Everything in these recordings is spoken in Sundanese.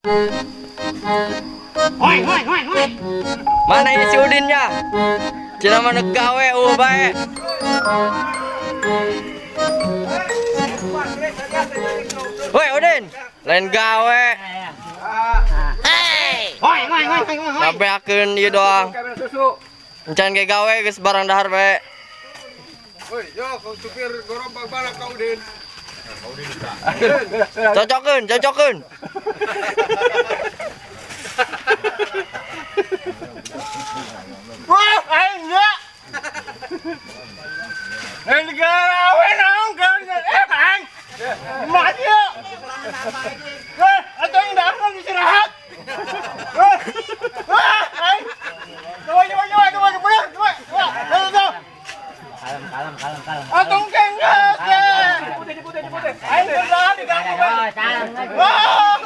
Hoi hoi hoi hoi. Mana ini si Udin ya? Cenah mana gawe euweuh bae. Woi Udin, lain gawe. Hoi hoi hoi hoi hoi. Ngabeakeun ieu doang. Encan ge gawe geus barang dahar bae. Woi, yo, kau supir gorombak balap kau Udin. Cocokeun, cocokeun. Wah, aing enggak. Aing gawe naon gawe eh aing. Mati ya. Eh, atau yang dahar istirahat. Eh, wah, aing. Coba coba coba coba coba coba. Coba coba. Kalem, kalem, kalem, kalem. Atau enggak enggak. Aing berdahan diganggu. Oh, kalem. Wah.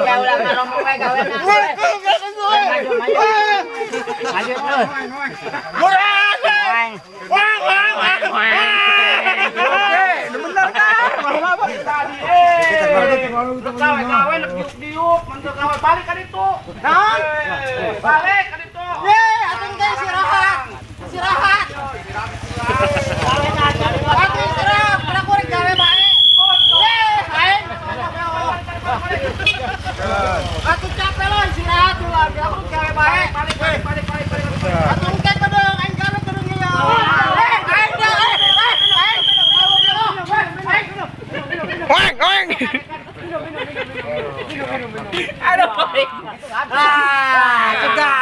Ya ulah ngaromok we gawe na. Maju, maju. Maju terus. Gawe-gawe nek diuk-diuk, mantu gawe balik ka ditu. Naon? Balik ka ditu. Ye, atuh teh istirahat. Istirahat. Atuh istirahat, pada kuring gawe bae. Ye, aing. Atuh capek lo istirahat dulu, aku gawe bae. Balik balik balik balik balik. Atuh engke kedeng, aing gawe kedeng ieu. Eh, aing dah, eh, eh, aing. Aing. Oeng, oeng. Ah, sudah.